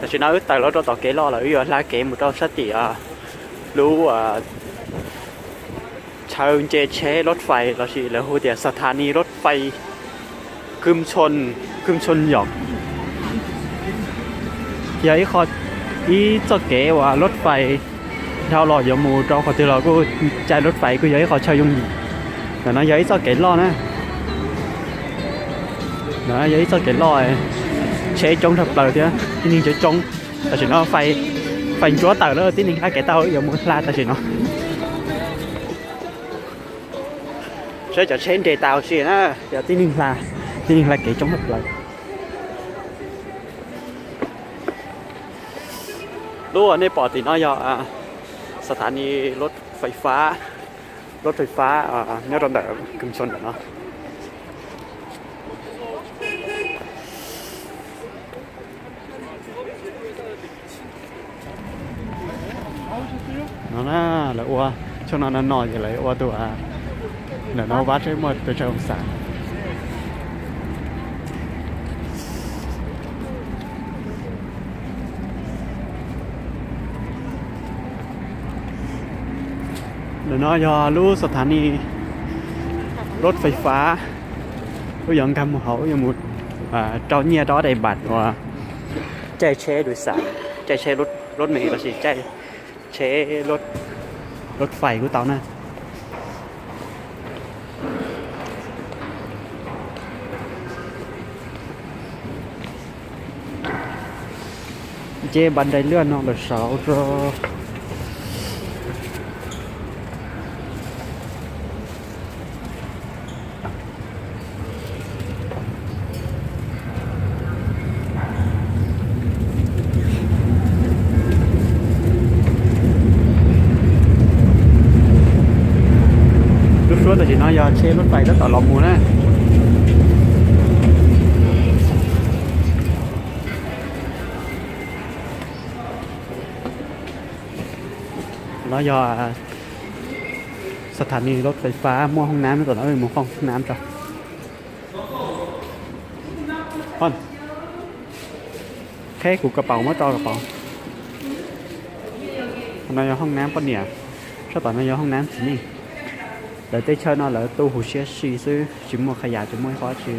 Tam sim no wb tawm los rau tom kev loj lawm, wb yuav hla kev mus rau sab tim lub chaw nce tsheb lub fais lossis lawv hu tias sas thas nis lub fais Kws Tshon, Kws Tshon Yom. Yog ib qho, ib txoj kev uas lub fais dhau los yuav mus rau qhov twg los kuj caij lub fais kuj yog ib qho chaw yooj yim. Ntawm no yog ib txoj kev loj na. Ntawm no yog ib txoj kev loj, tsheb coob tshaj plaws thiab tib neeg coob coob. Tam sim no fais ntsuav tawm lawm, tib neeg hla kev tau yuav mus hla tam sim no. Saib cov tsheb nres tau si na, yog tib neeg hla, tib neeg hla kev coob tshaj plaws. Lub uas nej pom tim no yog sas thas nis lub fais fab, lub fais fab nyob rau ntawm Kws Tshon ntawm no. No na, lawv ua, tshooj no no no ces lawv ua tus, ntawm no vab seb muaj tus tsawg oo xas. Ntawm no yog lub sas thas nis lub fais fab, wb yuav nkag mus hauv, wb yuav mus rau nyiaj rau ob daim npas uas caij tsheb du xas, caij tsheb lub me lossis caij tsheb lub fais kuj tau na. Nce npas nrais lwj no lawm saud rau. Lub suab tam sim no yog tsheb lub fais tab tom los mus na. No yog sas thas nis lub fais fab muaj hoob nab, tom no mus hoob nab tso. Qheb kuv kas paus muab rau kas paus. Qhov no yog hoob nab poj niam, sab tom no yog hoob nab txiv neej. Lawv teb chaws no lawv tu huv siab si xwb, tsis muaj qhov yam, tsis muaj ib qho tsi.